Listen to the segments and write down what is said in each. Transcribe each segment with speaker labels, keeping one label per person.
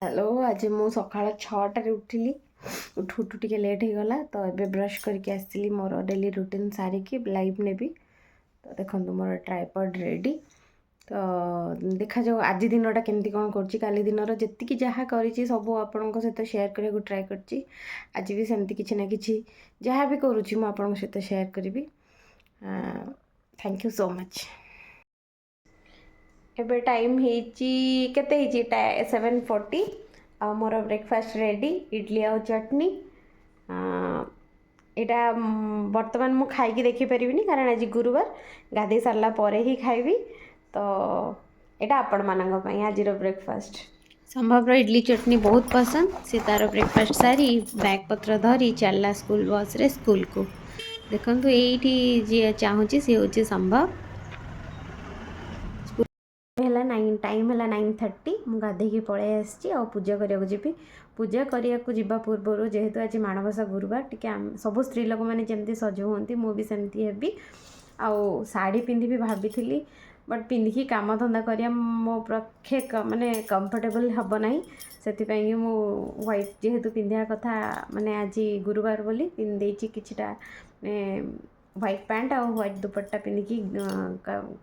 Speaker 1: Hello, ଆଜି ମୁଁ ସକାଳ 6ଟାରେ ଉଠିଲି। ଉଠୁ ଉଠୁ ଟିକେ ଲେଟ୍ ହେଇଗଲା। ତ ଏବେ ବ୍ରଶ୍ କରିକି ଆସିଲି, ମୋର ଡେଲି ରୁଟିନ୍ ସାରିକି ଲାଇଭ୍ ନେବି। ତ ଦେଖନ୍ତୁ, ମୋର ଟ୍ରାଇପଡ଼୍ ରେଡ଼ି। ତ ଦେଖାଯାଉ ଆଜି ଦିନଟା କେମିତି କ'ଣ କରୁଛି। କାଲି ଦିନର ଯେତିକି ଯାହା କରିଛି, ସବୁ ଆପଣଙ୍କ ସହିତ ସେୟାର କରିବାକୁ ଟ୍ରାଏ କରିଛି। ଆଜି ବି ସେମିତି କିଛି ନା କିଛି ଯାହା ବି କରୁଛି, ମୁଁ ଆପଣଙ୍କ ସହିତ ସେୟାର କରିବି। Thank you so much. ଏବେ ଟାଇମ୍ ହେଇଛି, କେତେ ହେଇଛି? 7:40। ଆଉ ମୋର ବ୍ରେକଫାଷ୍ଟ ରେଡ଼ି, ଇଡ଼ଲି ଆଉ ଚଟନି। ଏଇଟା ବର୍ତ୍ତମାନ ମୁଁ ଖାଇକି ଦେଖିପାରିବିନି, କାରଣ ଆଜି ଗୁରୁବାର, ଗାଧେଇ ସାରିଲା ପରେ ହିଁ ଖାଇବି। ତ ଏଇଟା ଆପଣମାନଙ୍କ ପାଇଁ ଆଜିର ବ୍ରେକଫାଷ୍ଟ।
Speaker 2: ସମ୍ଭବର ଇଡ଼ଲି ଚଟଣି ବହୁତ ପସନ୍ଦ। ସେ ତା'ର ବ୍ରେକଫାଷ୍ଟ ସାରି ବ୍ୟାଗ୍ ପତ୍ର ଧରି ଚାଲିଲା ସ୍କୁଲ ବସ୍ରେ ସ୍କୁଲକୁ। ଦେଖନ୍ତୁ, ଏଇଠି ଯିଏ ଚାହୁଁଛି, ସିଏ ହେଉଛି ସମ୍ଭବ।
Speaker 1: ହେଲା 9, ଟାଇମ୍ ହେଲା 9:30। ମୁଁ ଗାଧେଇକି ପଳେଇ ଆସିଛି ଆଉ ପୂଜା କରିବାକୁ ଯିବି। ପୂଜା କରିବାକୁ ଯିବା ପୂର୍ବରୁ, ଯେହେତୁ ଆଜି ମାଣବସା ଗୁରୁବାର, ଟିକେ ସବୁ ସ୍ତ୍ରୀ ଲୋକମାନେ ଯେମିତି ସଜ ହୁଅନ୍ତି, ମୁଁ ବି ସେମିତି ହେବି ଆଉ ଶାଢ଼ୀ ପିନ୍ଧିବି ଭାବିଥିଲି। ବଟ୍ ପିନ୍ଧିକି କାମ ଧନ୍ଦା କରିବା ମୋ ପକ୍ଷେ ମାନେ କମ୍ଫର୍ଟେବଲ୍ ହେବ ନାହିଁ। ସେଥିପାଇଁକି ମୁଁ ହ୍ୱାଇଟ୍ ଯେହେତୁ ପିନ୍ଧିବା କଥା, ମାନେ ଆଜି ଗୁରୁବାର ବୋଲି ପିନ୍ଧି ଦେଇଛି କିଛିଟା ହ୍ୱାଇଟ୍ ପ୍ୟାଣ୍ଟ ଆଉ ହ୍ୱାଇଟ୍ ଦୁପଟ୍ଟା ପିନ୍ଧିକି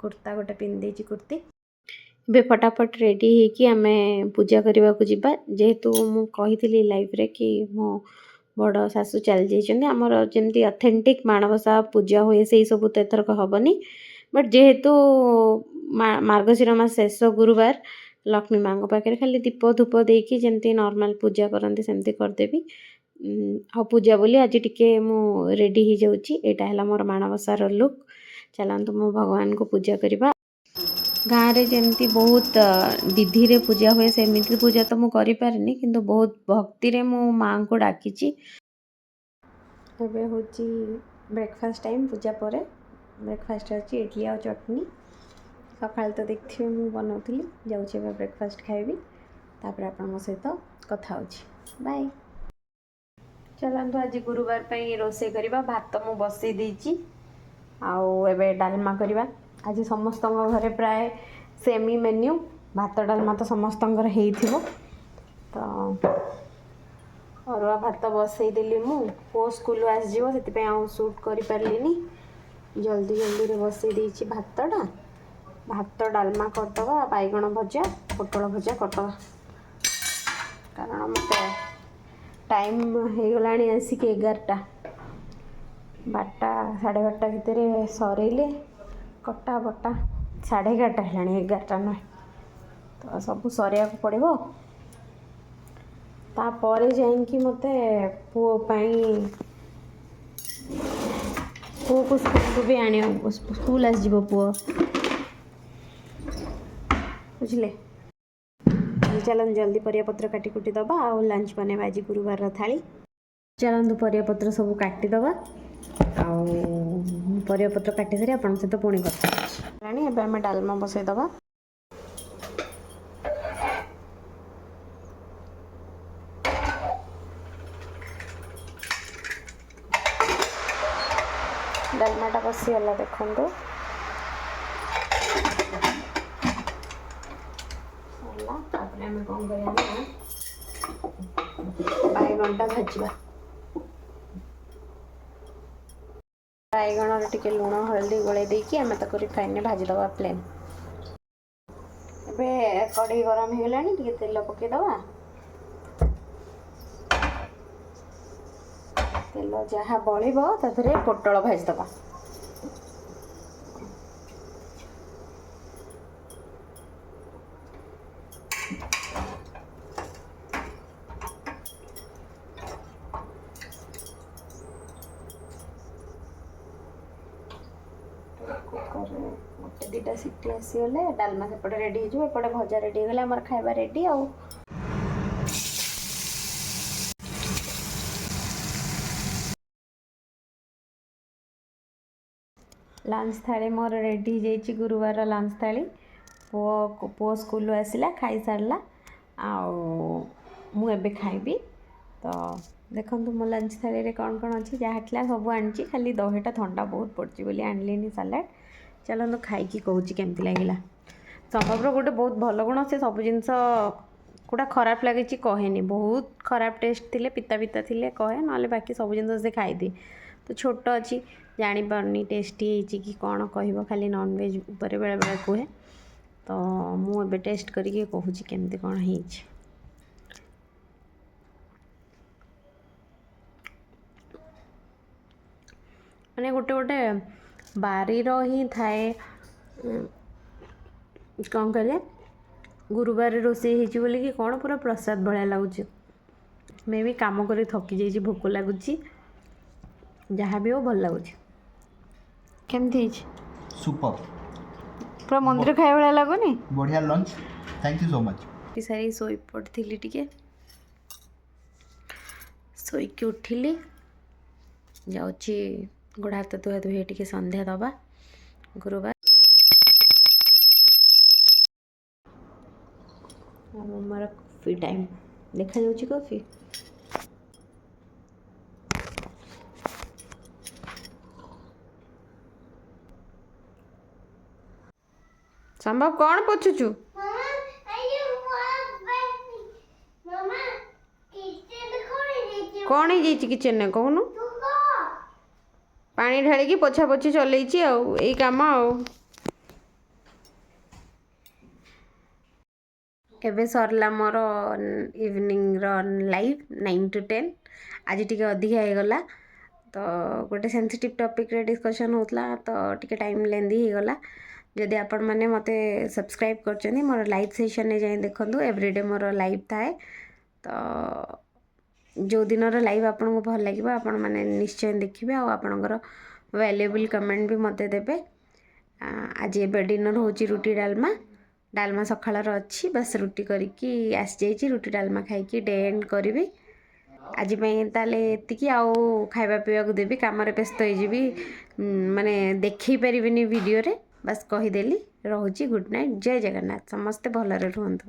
Speaker 1: କୁର୍ତ୍ତା ଗୋଟେ ପିନ୍ଧି ଦେଇଛି, କୁର୍ତ୍ତି।
Speaker 2: ଏବେ ଫଟାଫଟ ରେଡ଼ି ହେଇକି ଆମେ ପୂଜା କରିବାକୁ ଯିବା। ଯେହେତୁ ମୁଁ କହିଥିଲି ଲାଇଭ୍ରେ କି ମୋ ବଡ଼ ଶାଶୁ ଚାଲିଯାଇଛନ୍ତି, ଆମର ଯେମିତି ଅଥେଣ୍ଟିକ୍ ମାଣବସା ପୂଜା ହୁଏ, ସେଇ ସବୁ ତ ଏଥରକ ହେବନି। ବଟ୍ ଯେହେତୁ ମାର୍ଗଶିର ମାସ ଶେଷ ଗୁରୁବାର, ଲକ୍ଷ୍ମୀ ମାଆଙ୍କ ପାଖରେ ଖାଲି ଦୀପ ଧୂପ ଦେଇକି ଯେମିତି ନର୍ମାଲ୍ ପୂଜା କରନ୍ତି, ସେମିତି କରିଦେବି। ଆଉ ପୂଜା ବୋଲି ଆଜି ଟିକେ ମୁଁ ରେଡ଼ି ହେଇଯାଉଛି। ଏଇଟା ହେଲା ମୋର ମାଣବସାର ଲୁକ୍। ଚାଲନ୍ତୁ, ମୁଁ ଭଗବାନଙ୍କୁ ପୂଜା କରିବା। ଗାଁରେ ଯେମିତି ବହୁତ ବିଧିରେ ପୂଜା ହୁଏ, ସେମିତି ପୂଜା ତ ମୁଁ କରିପାରିନି, କିନ୍ତୁ ବହୁତ ଭକ୍ତିରେ ମୁଁ ମାଆଙ୍କୁ ଡାକିଛି।
Speaker 1: ଏବେ ହେଉଛି ବ୍ରେକଫାଷ୍ଟ ଟାଇମ୍। ପୂଜା ପରେ ବ୍ରେକଫାଷ୍ଟ ଅଛି ଇଡ଼ଲି ଆଉ ଚଟନି। ସକାଳେ ତ ଦେଖିଥିବେ ମୁଁ ବନାଉଥିଲି। ଯାଉଛି, ଏବେ ବ୍ରେକଫାଷ୍ଟ ଖାଇବି, ତାପରେ ଆପଣଙ୍କ ସହିତ କଥା ହେଉଛି। ବାଏ। ଚାଲନ୍ତୁ, ଆଜି ଗୁରୁବାର ପାଇଁ ରୋଷେଇ କରିବା। ଭାତ ମୁଁ ବସେଇ ଦେଇଛି ଆଉ ଏବେ ଡାଲମା କରିବା। ଆଜି ସମସ୍ତଙ୍କ ଘରେ ପ୍ରାୟ ସେମ୍ ମେନ୍ୟୁ, ଭାତ ଡାଲମା ତ ସମସ୍ତଙ୍କର ହେଇଥିବ। ତ ଅରୁଆ ଭାତ ବସେଇଦେଲି ମୁଁ। ପୁଅ ସ୍କୁଲରୁ ଆସିଯିବ, ସେଥିପାଇଁ ଆଉ ସୁଟ୍ କରିପାରିଲିନି। ଜଲ୍ଦି ଜଲ୍ଦିରେ ବସେଇ ଦେଇଛି ଭାତଟା। ଭାତ ଡାଲମା କରିଦେବା, ବାଇଗଣ ଭଜା, ପୋଟଳ ଭଜା କରିଦେବା, କାରଣ ମୋତେ ଟାଇମ୍ ହେଇଗଲାଣି ଆସିକି 11ଟା। 12ଟା, 12:30 ଭିତରେ ସରେଇଲେ କଟା ବଟା। 11:30 ହେଲାଣି, 11ଟା ନୁହେଁ। ତ ସବୁ ସରେଇବାକୁ ପଡ଼ିବ। ତାପରେ ଯାଇକି ମୋତେ ପୁଅ ପାଇଁ, ପୁଅକୁ ସ୍କୁଲକୁ ବି ଆଣିବାକୁ, ସ୍କୁଲ ଆସିଯିବ ପୁଅ, ବୁଝିଲେ? ଚାଲନ୍ତୁ, ଜଲ୍ଦି ପରିବାପତ୍ର କାଟି କୁଟି ଦେବା ଆଉ ଲଞ୍ଚ ବନେଇବା ଆଜି ଗୁରୁବାରର ଥାଳି। ଚାଲନ୍ତୁ, ପରିବାପତ୍ର ସବୁ କାଟିଦେବା ଆଉ ପରିବାପତ୍ର କାଟି ସାରି ଆପଣଙ୍କ ସହିତ ପୁଣି କଥା ହେଉଛି। ହେଲାଣି, ଏବେ ଆମେ ଡାଲମା ବସେଇଦେବା। ଡାଲମାଟା ବସିଗଲା, ଦେଖନ୍ତୁ। ହେଲା, ତାପରେ ଆମେ କ'ଣ କରିବା ନା ବାଇଗଣଟା ଭାଜିବା। ବାଇଗଣରେ ଟିକେ ଲୁଣ ହଳଦୀ ଗୋଳେଇ ଦେଇକି ଆମେ ତାକୁ ରିଫାଇନରେ ଭାଜିଦେବା ପ୍ଲେନ୍। ଏବେ କଢ଼େଇ ଗରମ ହେଇଗଲାଣି, ଟିକେ ତେଲ ପକେଇଦେବା। ତେଲ ଯାହା ବଳିବ, ତା ଦେହରେ ପୋଟଳ ଭାଜିଦେବା। କୁକରରେ ଗୋଟେ ଦୁଇଟା ସିଟି ଆସିଗଲେ ଡାଲମା ସେପଟେ ରେଡ଼ି ହେଇଯିବ। ଏପଟେ ଭଜା ରେଡ଼ି ହେଇଗଲେ ଆମର ଖାଇବା ରେଡ଼ି। ଆଉ ଲଞ୍ଚ ଥାଳି ମୋର ରେଡ଼ି ହେଇଯାଇଛି, ଗୁରୁବାର ଲଞ୍ଚ ଥାଳି। ପୁଅ ସ୍କୁଲରୁ ଆସିଲା, ଖାଇସାରିଲା ଆଉ ମୁଁ ଏବେ ଖାଇବି। ତ ଦେଖନ୍ତୁ, ମୋ ଲଞ୍ଚ ଥାଳିରେ କ'ଣ କ'ଣ ଅଛି। ଯାହା ଥିଲା ସବୁ ଆଣିଛି, ଖାଲି ଦହିଟା ଥଣ୍ଡା ବହୁତ ପଡ଼ିଛି ବୋଲି ଆଣିଲିନି ସାଲାଡ଼। ଚାଲନ୍ତୁ, ଖାଇକି କହୁଛି କେମିତି ଲାଗିଲା। ସମ୍ଭବର ଗୋଟେ ବହୁତ ଭଲ ଗୁଣ, ସେ ସବୁ ଜିନିଷକୁ କେଉଁଟା ଖରାପ ଲାଗିଛି କହେନି। ବହୁତ ଖରାପ ଟେଷ୍ଟ ଥିଲେ, ପିତା ପିତା ଥିଲେ କହେ, ନହେଲେ ବାକି ସବୁ ଜିନିଷ ସେ ଖାଇଦିଏ। ତ ଛୋଟ ଅଛି, ଜାଣିପାରୁନି ଟେଷ୍ଟି ହେଇଛି କି କ'ଣ କହିବ, ଖାଲି ନନଭେଜ୍ ଉପରେ ବେଳେବେଳେ କୁହେ। ତ ମୁଁ ଏବେ ଟେଷ୍ଟ କରିକି କହୁଛି କେମିତି କ'ଣ ହେଇଛି। ମାନେ ଗୋଟେ ଗୋଟେ ବାରିର ହିଁ ଥାଏ, କ'ଣ କହିଲେ, ଗୁରୁବାରରେ ରୋଷେଇ ହେଇଛି ବୋଲିକି କ'ଣ ପୁରା ପ୍ରସାଦ ଭଳିଆ ଲାଗୁଛି। ମେ ବି କାମ କରି ଥକି ଯାଇଛି, ଭୋକ ଲାଗୁଛି, ଯାହା ବି ହଉ ଭଲ ଲାଗୁଛି। କେମିତି ହେଇଛି?
Speaker 3: ସୁପର।
Speaker 1: ପୁରା ମନ୍ଦିର ଖାଇବା ଭଳିଆ ଲାଗୁନି?
Speaker 3: ବଢ଼ିଆ lunch, thank you so much.
Speaker 1: ସାରି ଶୋଇ ପଡ଼ିଥିଲି ଟିକେ, ଶୋଇକି ଉଠିଲି, ଯାଉଛି ଗୋଡ଼ ହାତ ଧୁଆ ଧୁଇ ଟିକେ ସନ୍ଧ୍ୟା ଦେବା, ଗୁରୁବାର। ଆଉ ମୋର କଫି ଟାଇମ୍ ଦେଖାଯାଉଛି କଫି। ସମ୍ଭବ, କ'ଣ ପୋଛୁଛୁ?
Speaker 4: Mama, I want baby. Mama, kitchen କ'ଣ ହେଇଯାଇଛି?
Speaker 1: କ'ଣ ହେଇଯାଇଛି କିଚେନ୍ରେ କହୁନୁ?
Speaker 4: ତୁ କହ।
Speaker 1: ପାଣି ଢାଳିକି ପୋଛା ପୋଛି ଚଲେଇଛି ଆଉ ଏଇ କାମ। ଆଉ ଏବେ ସରିଲା ମୋର ଇଭିନିଂର ଲାଇଭ୍ 9 to 10। ଆଜି ଟିକେ ଅଧିକା ହେଇଗଲା, ତ ଗୋଟେ ସେନ୍ସିଟିଭ୍ ଟପିକ୍ରେ ଡିସ୍କସନ୍ ହେଉଥିଲା, ତ ଟିକେ ଟାଇମ୍ ଲେନ୍ଦି ହେଇଗଲା। ଯଦି ଆପଣମାନେ ମୋତେ ସବସ୍କ୍ରାଇବ୍ କରିଛନ୍ତି, ମୋର ଲାଇଭ୍ ସେସନ୍ରେ ଯାଇ ଦେଖନ୍ତୁ। ଏଭ୍ରିଡେ ମୋର ଲାଇଭ୍ ଥାଏ, ତ ଯେଉଁ ଦିନର ଲାଇଭ୍ ଆପଣଙ୍କୁ ଭଲ ଲାଗିବ, ଆପଣମାନେ ନିଶ୍ଚୟ ଦେଖିବେ ଆଉ ଆପଣଙ୍କର ଭ୍ୟାଲୁଏବୁଲ୍ କମେଣ୍ଟ ବି ମୋତେ ଦେବେ। ଆଜି ଏବେ ଡିନର୍ ହେଉଛି ରୁଟି ଡାଲମା। ଡାଲମା ସକାଳର ଅଛି, ବାସ୍ ରୁଟି କରିକି ଆସିଯାଇଛି। ରୁଟି ଡାଲମା ଖାଇକି ଡେ ଏଣ୍ଡ କରିବି। ଆଜି ପାଇଁ ତାହେଲେ ଏତିକି। ଆଉ ଖାଇବା ପିଇବାକୁ ଦେବି, କାମରେ ବ୍ୟସ୍ତ ହେଇଯିବି, ମାନେ ଦେଖେଇ ପାରିବିନି ଭିଡ଼ିଓରେ, ବାସ୍ କହିଦେଲି। ରହୁଛି, ଗୁଡ଼୍ ନାଇଟ୍, ଜୟ ଜଗନ୍ନାଥ, ସମସ୍ତେ ଭଲରେ ରୁହନ୍ତୁ।